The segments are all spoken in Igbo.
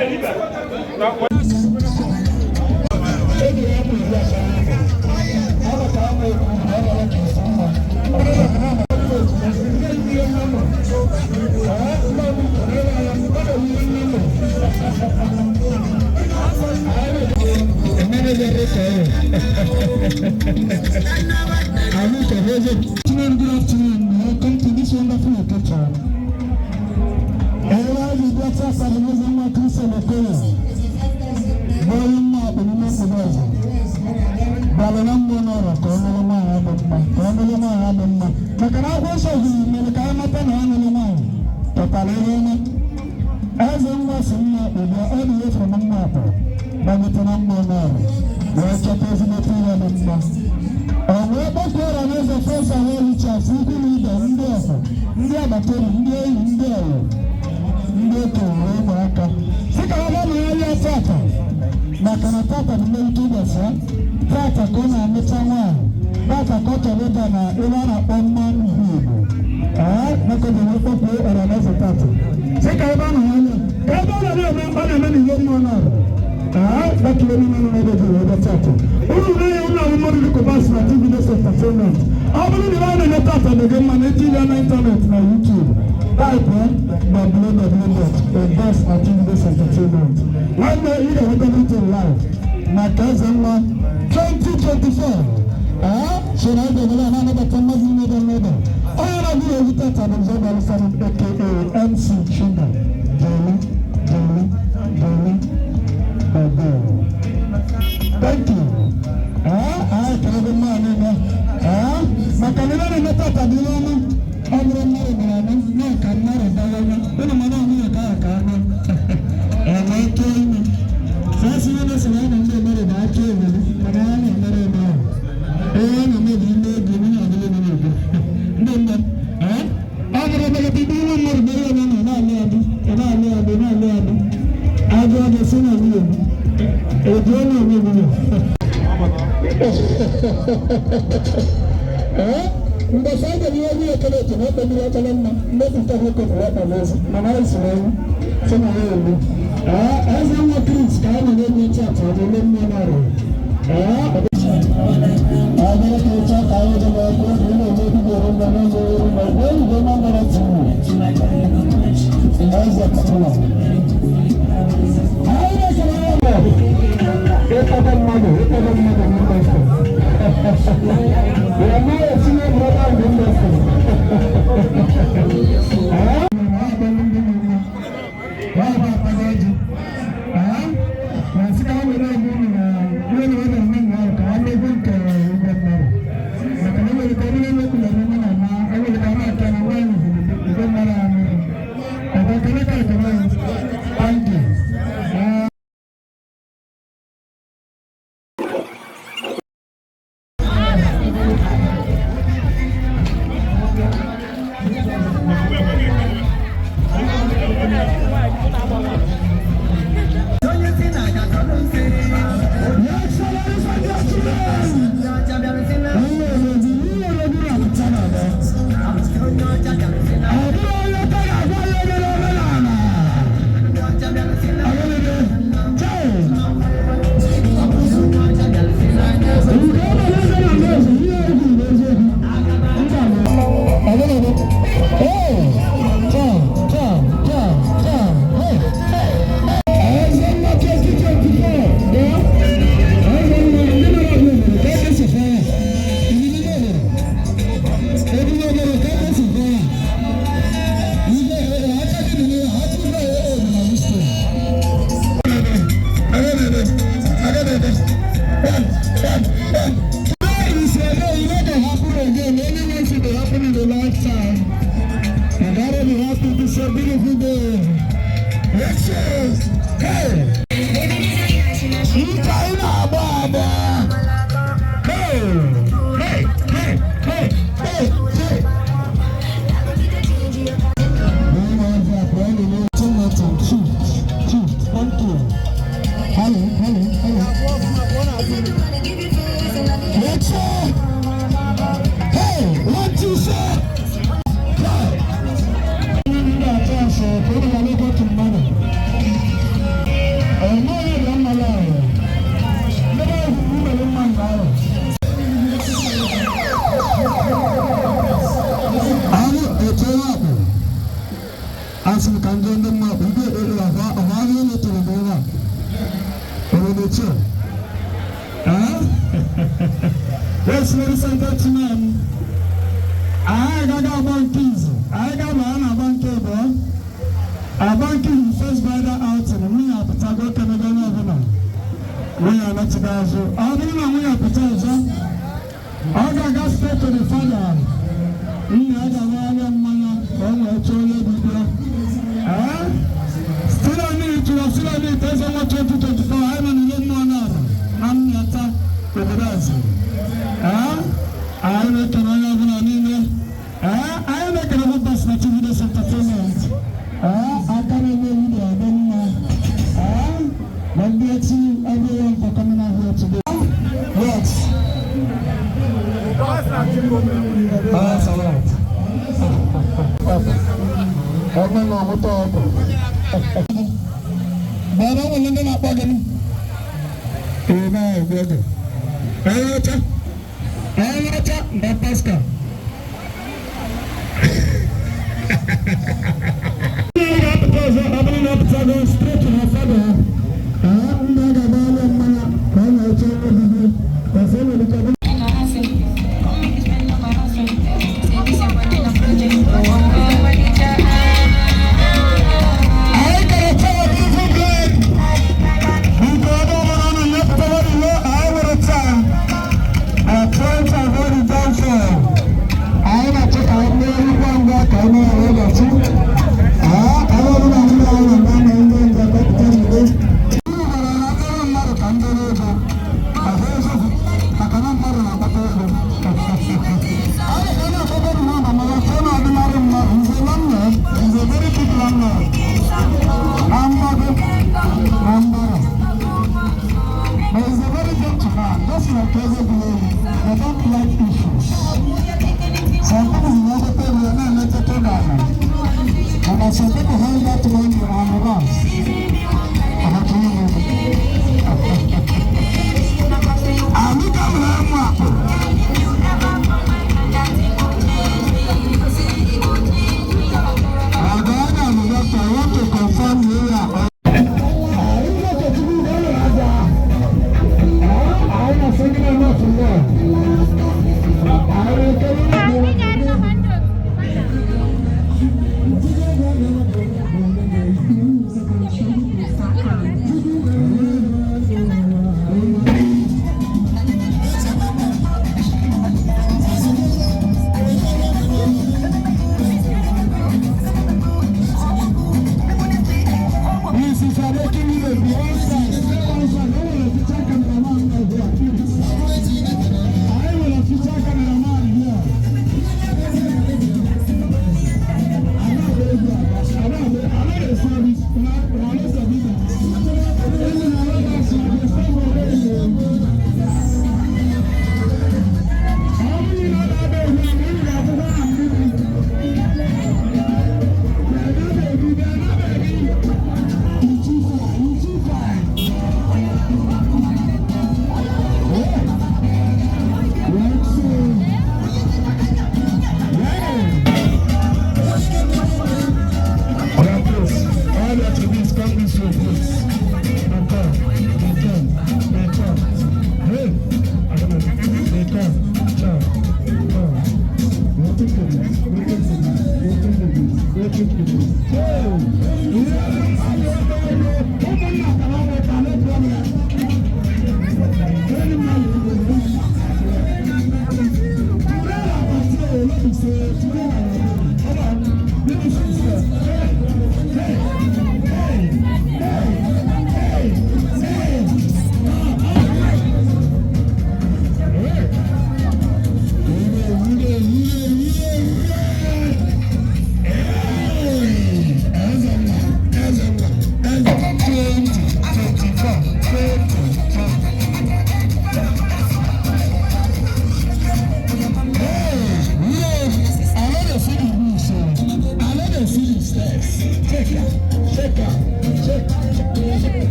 Good afternoon. Welcome to this wonderful occasion. Ela dị bịa nwa Kristian Okoye bụ onye mma akpụnụme mkpụrụ bịara na mmụọ n'ọrụ ka ọ nụrụ nwaanyị dị mma, ka ọ nụrụ nwaanyị dị mma, maka na akwụkwọ nsọ ziri mere ka anyị mata na ọ nụrụ nwaanyị pụtara ihe ọma. Eze nwa si mma akpụ bịa, ọ dị efu na mma akpụ gbagote na mmụọ n'ọrụ wee chọta ezigbote ihe dị mma. Ọ wee kpọkuo ọra na eze Fesa Richards, ikwu na ibe, ndị ọfụ, ndị agbata obi, ndị enyi, ndị ọyị, ndị okenye na ụmụaka, sị ka ha bịa na tata, maka na tata bụ mmelite ụbọchị ya. Tata ka ọ na-amụta nwaanyị, tata ka ọ chọrọ ịba na ebe a na-akpọ mmanụ Igbo. Ee, maka ọ wee kpọkuo ọra na eze tata, sị ka ebe a na-anya, ka ebe ọ na-eme, ọ na-eme n'ihe mmụọ na-arụ. Ee, dakile n'ime nọ n'ebe juru ebe tata unu na-enye unu ahụ mmadụ dịka Ụbasị na TV News Entertainment. Ọ bụrụ na ebe a na-eme tata dị gị mma na etinye ya n'ịntanetị na YouTube, type www.obas na TV News Entertainment. Nwanne, ị ga-enweta everything live maka eze nwa 2024. Ee, so na ebe ọbụla na-anabata mmadụ n'ebe n'ebe onye na-abụghị egwu tata bụ Nzọ Balụsara, aka MC Chinda Jeli Jeli Jeli Ogo. Thank you. Ee, anyị kelebe mmadụ niile. Ee, maka na ihe na-eme tata dị ihe ọma. Ọ bụrụ mmadụ mere eme na ka mmadụ dawanye ụnụ, mana ọhụrụ ka aka anya eme ike ime sọsọ ihe na-esi na ndị emere bụ aka eweli, mana ya na-emere eme ahụ. Ee, na-eme bụ ime ego onye ọbụla mere ego ndị mgbe. Ee, ọ bụrụ emegide ibe ihe mmadụ mere eme na na-alụ adụ, na-alụ adụ, na-alụ adụ agụ ọdụ si na nwunye m eji onye ome nwunye. Ee, mgbe sọ ga ihe onye ekele etu na ekpebiri ekpere mma mmepụta nwoke bụ ọkpa n'ezi, mana anyị siri ewu sị na ya elu. Ee, eze nwa Chris ka anyị na-enye chat ọdụ ole mmụọ na-arụ. Ee, ọ bụrụ ka ịchọ ka anyị dị n'ọkụ oge na-eme ebigo mma na eme eru ma gwa igwe na mara TV eze pụtara anyị na-ekele ya bụ ịkpọta mmadụ, ịkpọta mmadụ n'industry. We are now a senior brother in the industry. Eh? Wọ́n bá àpàdé ọjọ́. Na sị ka ha were egwu unu na ihe na wee na-eme na ka ha megbu nke igwe mmadụ. Maka na enwere ka ọ bụrụ emekwu na eme na na enwere ka a na-aka na nwaanyị igwe mmadụ ahụ. Ọba ekele ka ekele ya. Thank you. Eh, Yes, ladies and gentlemen. Ihe oriri apụta na abịa. Ọ bụrụ onye ka ga-agwa ya emere omenala. Ọgịnịdị? Chai! Nke ọ bụla eze na eze, ihe egwu bụ eziokwu. Mba, ọgịnịdị? Ee, chai, chai, chai, chai, hey, hey. Eze nwa 2024, bịa. Eze nwa, ndị nọ n'ọbịa obodo, ka esi fee ya. Ndị n'obodo. Ebube obodo, ka esi fee ya. Ibe aka gị dị n'ihe, aka ibe ya dị na wisdom. Today is a day you know dey happen again. Only once it dey happen in the lifetime. You gotta be happy. This is a beautiful day. Yes, sir. Hey. Nka ị na-agba agba. Hey. Hey, hey, hey, hey, hey. Thank you. Hello, hello, hello. Yes, sir. Hey, one, two, sir. Five. Ndị atọ asọ ka unu ghara ịgwatụ mmadụ. Abanki first bridal outing, nwunye apụtago, kenego onye ọbụla. Nwunye anachigo azụ. Ọ bụrụ na nwunye apụta ọzọ, ọ ga-aga straight to the father. Nna ya ga-aṅụgharị mmanya ka ọ wee chọọ onye bido. Ee? Still on it, we are still on it. Eze nwa 2024, anyị nọ n'ile mmụọ n'ala na mmịata obodo eze. Ee? Anyị na-ekene onye ọbụla niile. Ee? Anyị na-ekene bụ Bas na TVDS Entertainment. Ee? Aka na-eme video dị mma. Ee? God bless you, everyone, for coming out here today. Yes. That's all right. Ọgbẹ́ náà mú tọ́ ọkọ̀. Bàbá wọn ní na-akpọ gị. Ee, na-egbu oge. Onye ọcha. Onye ọcha na Pascal. Ndị ga-apụta ọzọ, ọ bụrụ na ọ pụtago, straight to her father. Ee, ndị a ga-agba mmanya ka ọ na-eche obibi. Ọzọ nwere ike ọ bụrụ In a hustle, come make you spend on my hustle. Say this your body na project. Oh, body ja. Anyị gara taa beautiful bride. Biko, ebe ọbụla unu nyepụtara ihe anyị nwere taa. We are trying to avoid the downfall. Anyị na-achọ ka anyị mee ngwa ngwa ka anyị mee ọdachi. Ee, ebe ọbụla ndị anyị na na ndị nje kọpụta n'udo. Unu gwara na akara mmadụ ka ndị n'ego. Ọ bụ eziokwu, maka na mmadụ na-akpata ego. Anyị ga na-akpata mmadụ mana chọọ na ọdịnarị mmadụ. He's a landlord. He's a very big landlord. Na mmadụ, na mmadụ. But he's a very gentleman, just like Eze Bileli. They don't like issues. Some people will never tell you, "No, let's take that." And some people hold that money and run. Anyị ka nwere ụmụ akpụ. Ọga na doctor, I want to confirm you are. Anyị na-echekwa ụgbọ ụlọ aja. Anyị na-asị gị na nọọsụ ndị a. Anyị na-ekele. This is a making me the outside. Stay outside. I will feature cameraman here, please. I will feature cameraman here. I know they here. I know they. I know they service. I know service. Even I know that they stay for radio. How many know that they here? Maybe they are for one and they are not baby. They are not baby. You too fine. You too fine. Yeah. Let's see. Yeah. Yeah, please. All that to be is come this way, please. They come. They come. They come. Hey. I don't know. They come. Ciao. Come. Waiting for this. Waiting for this. Waiting for this. Waiting for this. Hey. Yeah. No problem. Hey, hey, hey, hey.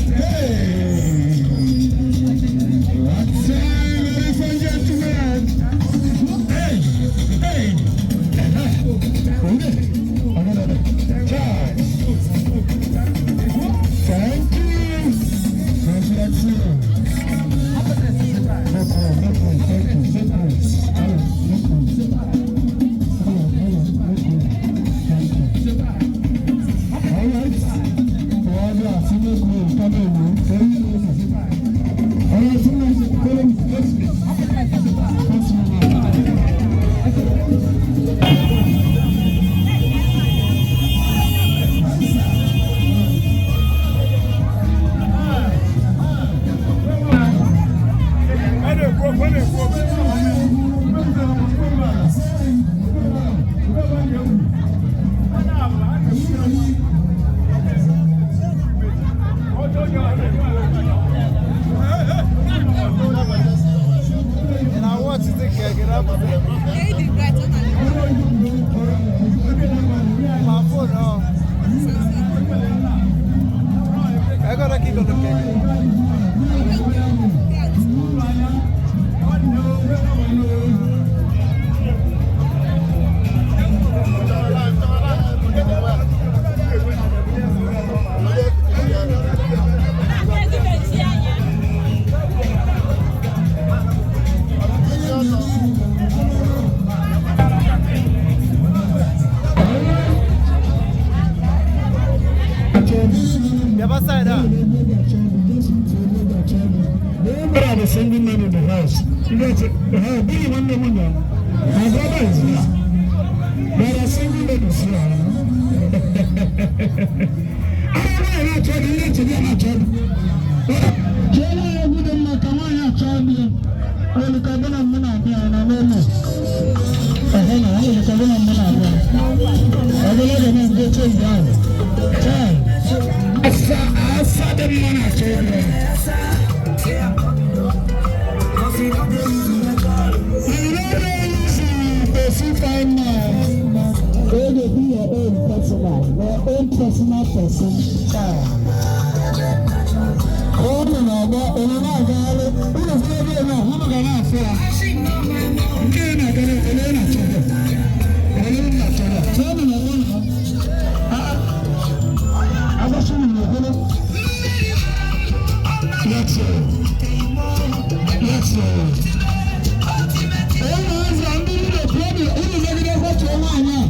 Hey! What's up, ladies and gentlemen? Hey! Hey! Okay. Another. Charge. Thank you. God bless you. No problem, no problem. Thank you. No problem. No problem. Hello, hello, no problem. Thank you. All right. Ọ̀rọ̀ àti mẹ́kọ̀ọ́ ìtọ́lẹ̀ ìwé torí ìlú. Ọ̀rọ̀ tí wọ́n ṣe kọ́lọ́ There are the single man in the house. You got to, be one woman now. My brother is here. There are single ladies here. I don't know, I'm not trying to be not trying. Jela ogude mma ka nwaanyị achọ bịa. Olùkọ́ na mụ na-abịa na n'ụlọ. Ọhụ na olùkọ́ na mụ na-abịa. Ọbụla ga na nke change ahụ. Chai. Asa asa dị mma na-achọ ịbịa. Be your own personal, your own personal person. Ụnụ na-agba, ụnụ na-agagharị, ụnụ fụrụ ebe ebe a, ụnụ ga na-afụ ya. Nke a na-aga na onye na-achọ gị. Onye na-achọ gị. Tụọ na ụlọ. Agbasi ụnụ na-ekwere. Let's go. Let's go. Ụnụ ụzọ ndị niile pụọ ụnụ megide kwatuo nwaanyị a.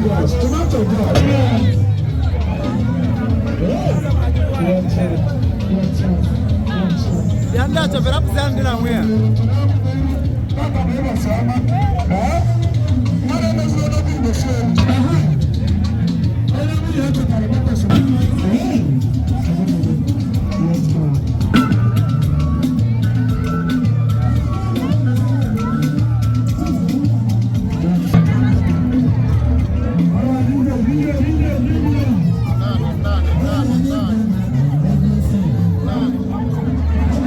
Girls, tomato girls. One two, one two, one two. Bịa ndị a chọbere apụsị ndị na nwe ya. Papa bụ ịgbasa ọma. Mmadụ emeziri odogwu Igbo si elu. Onye nwunye echetara moto si. Let's go. Nine, nine, nine, nine, nine. Nine.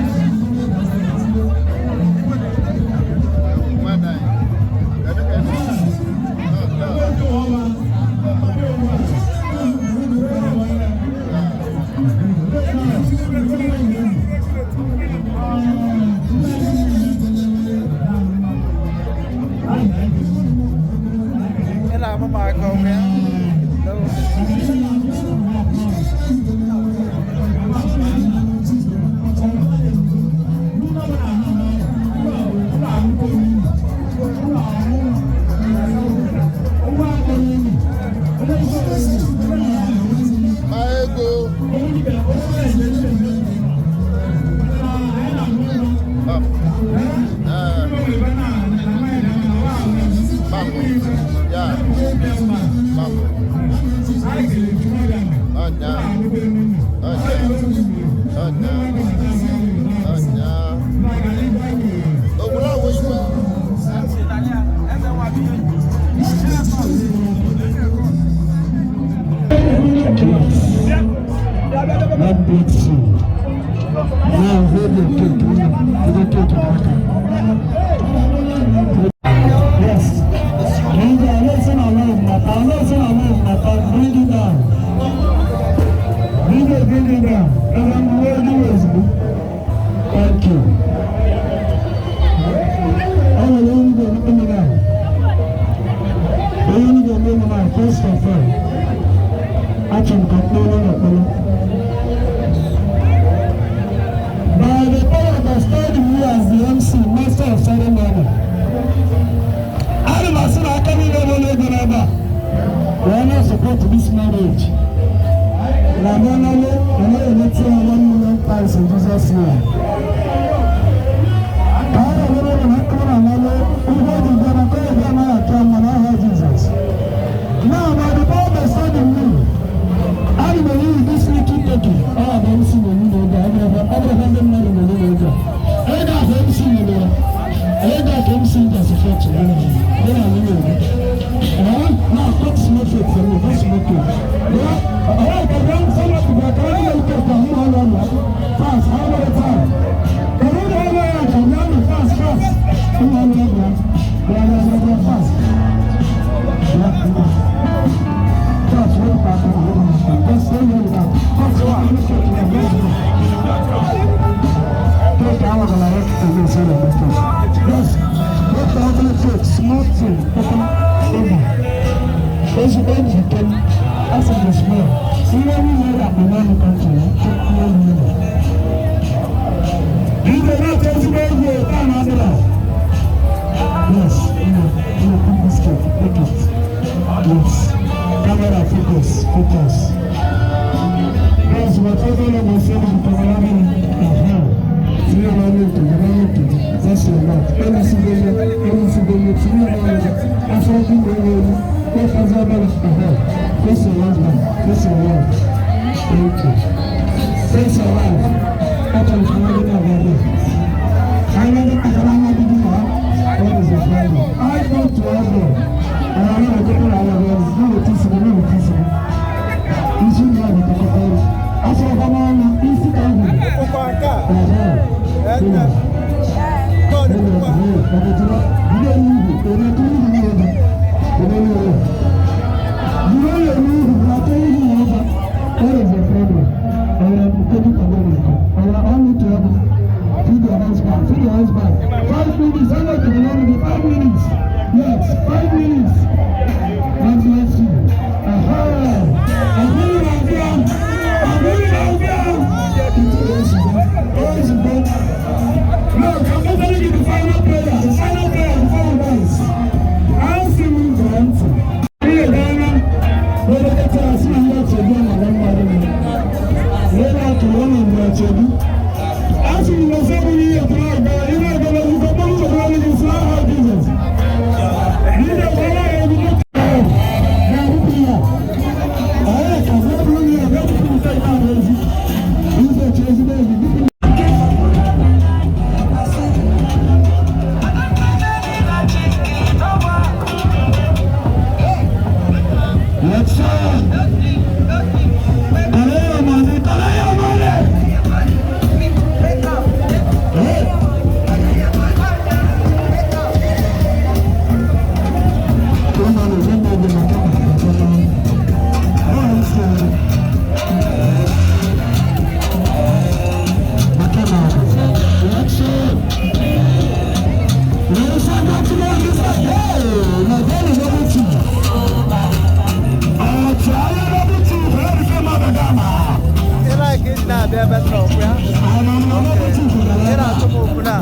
Ị na-ama m aka ọnwụ ya. Ma ego. Bam. Eh. Bam. Ya. Bam. Ọnya. Ọnya. Ọnya. Ọnya. Ogburu awụ igwe. One big C. Now hold the cake. Hold the cake in the. Yes. Bring it down. Let's sing along, Nata. Let's sing along, Nata. Bring it down. Bring it down. And I'm ready with you. Thank you. All along the way now. Only the name now, first of all. Achọrọ m ka mkpụrụ na mkpụrụ. By the power bestowed in me as the MC, master of ceremony. Ana m asị na aka niile nọ n'ego n'ebe a wee na-support this marriage. Na mọnalụ anaghị emeti ya £1 million in Jesus' name. Ka a na-emere na mkpụrụ na analụ ụgwọ dị bịa na kọọ bịa anaghị atụ ama n'aha Jizọs. Now, by the power bestowed in me, ana m enye you this little token. Ọ bụ MC na-enye n'oge a, ọ bụrụ ndị mmadụ na-enye n'oge a. Ego a ka MC nyere ya. Ego a ka MC ga-support ya. Dị na nwunye ya. Eh? Now, cut small cake for me, cut small cake. Yeah? Alright, ka bịa nsọ na ka anyị na-eke ka mụ ọnụ ọnụ. Fast, how many time? Kedu ụlọ ọrụ ya ka bịa nụ fast, fast. Ụlọ ọrụ ya bịa. Bịa, bịa, bịa, bịa, fast. Bịa, bịa. Fast, wait, fast, wait, wait. Just stay here with that. Fast, wait, wait, wait, wait, wait. Cake, I was like, yes, what the other cake, small thing, open, over. Ezigbo njike m, asị m small. Ihe niile ga-akpọ n'ọnụ country, ihe niile. Igwe na-atọ ezigbo egwu taa na adịla. Yes, put this cake, take it. Yes. Camera focus, focus. Yes, whatever you may say, the camera, aha. Tinye n'ọnụ nke gị, n'ọnụ nke gị. That's your mouth. Elisigo ya, elisigo ya, tinye n'ọnụ gị. Afọ ọkụ na-ewu ewu. Kpọfazi obere, aha. Face your husband, face your wife. Okay. Face your wife. Achọrọ m ka nwa gị na-aga ebe a. Anya gị kpachara anya gị gị na what is the problem? I go to elbow. And I know the people are like, no, it is, no, it is. Isi ndị ahụ tọkọtara. Asọrọkwa n'ọnụ, isi ka ahụ. Ụkwa nke a. Aha. Nne. God, ụkwa. Thank What is the problem? Feed your husband, feed your husband. 5 minutes, I like to be 5 minutes. Yes, 5 minutes. God bless you. Aha. Ozugbo. Look, I'm going to give the final prayer. The final prayer before we dance. Let's go. Collect your money, collect your money. Hey. Ị like ịdị na-abịa ebe m nọ ọkwa ya? Ị na-atụ m okwu na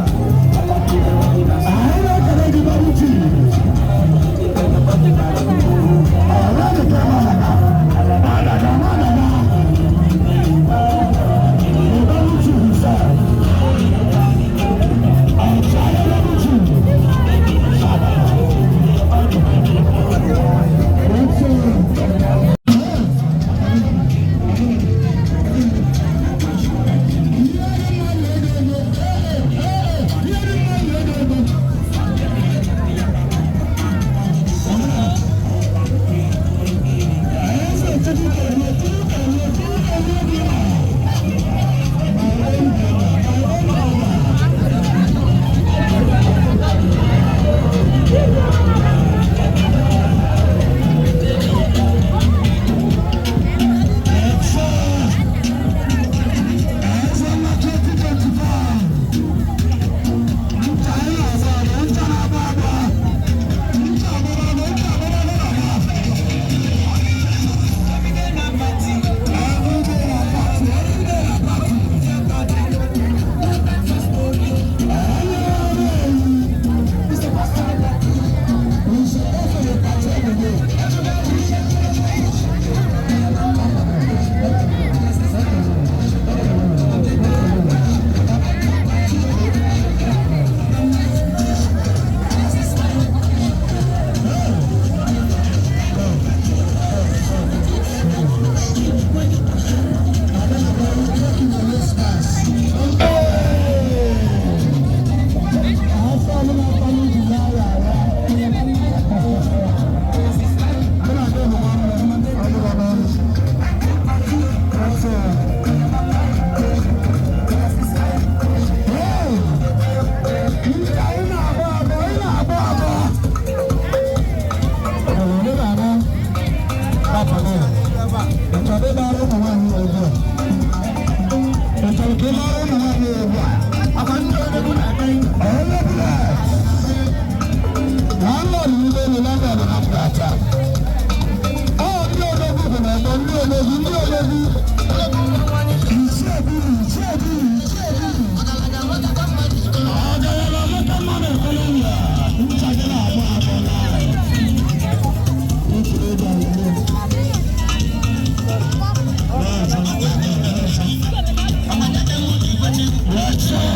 Let's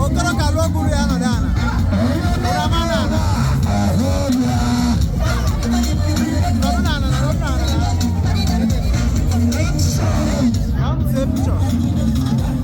Okoro ka lụọ gburu ya nọdụ ala. Ụra ma na ala. Nọdụ n'ala, nọdụ n'ala. I want to take picture.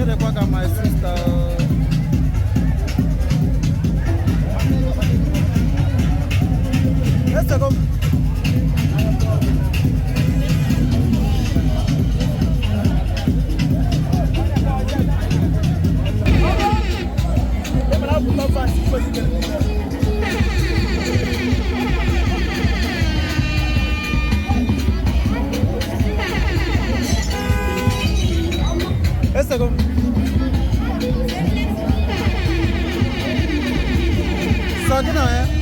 Ịdịkwa ka my sister. Let's go. Let's go. Sọ gị na ya.